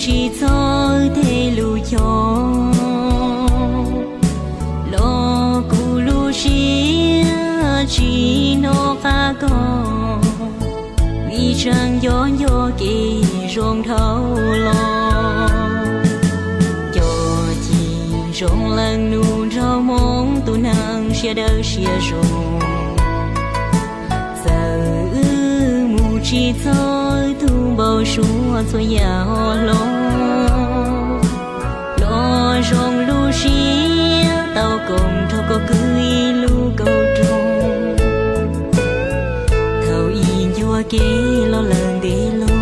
tsis txawj tej lus cog, los kuv lub siab tsis hnov qab koj, vim tseem nco nco kev zoo dhau los. Cov cim ntsoov leej nus nraug hmoov tus neeg siab dawb siab zoo, txawm wb mus tsis txog tus npau suav txhua yam ho hlob, los zoo lub siab tau koom nrog koj kwv ib lub kauj roog. Thaum ub ncuab kev los lawm ntev loo,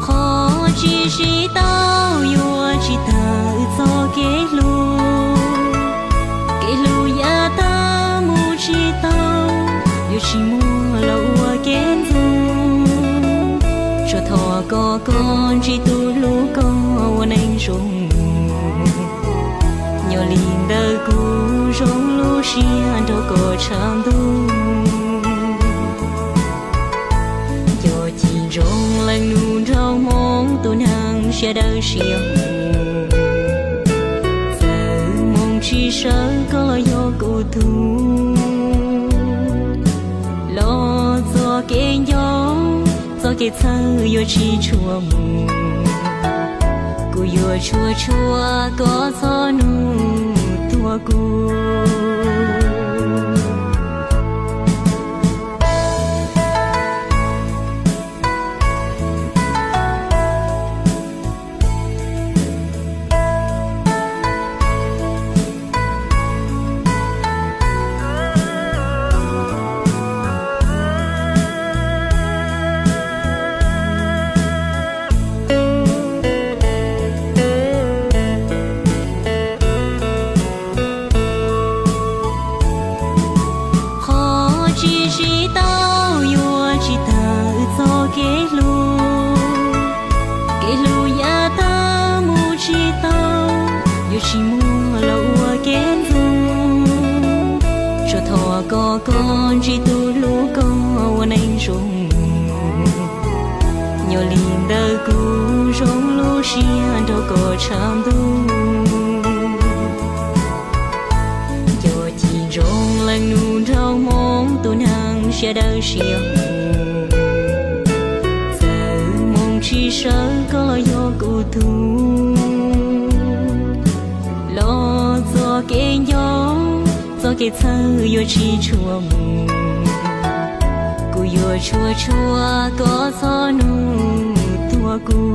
qhov tsis sib tau yuav tsis tawm txoj kev hlub. Kev hlub yav tag mus tsis tau, yuav tsis muab los ua kev ntxoog. Tsuas thov koj, koj ntsib tus hlub koj ua neej zoo mus. Yog li ntawd kuv zoo lub siab nrog koj tshav ntuj. Cov cim ntsoov leej nus nraug hmoov tus neeg siab dawb siab zoo, txawm moo tsis sawv koj los yog kuv tug. Los txoj kev nco, txoj kev txhawj yuav tsis tshua mus. Kuv yuav tshua tshua koj txhob nug tuag kuv. Qhov tsis sib tau yuav tsis tawm txoj kev hlub. Kev hlub yav tag mus tsis tau, yuav tsis muab los ua kev ntxoog. Tsuas thov koj, koj ntsib tus hlub koj ua neej zoo mus. Yog li ntawd kuv zoo lub siab nrog koj tshav ntuj. Cov cim ntsoov leej nus nraug hmoov tus neeg siab dawb siab zoo, txawm moo tsis sawv koj los yog kuv tug. Los txoj kev nco, txoj kev txhawj yuav tsis tshua mus. Kuv yuav tshua tshua koj txhob nug tuag kuv.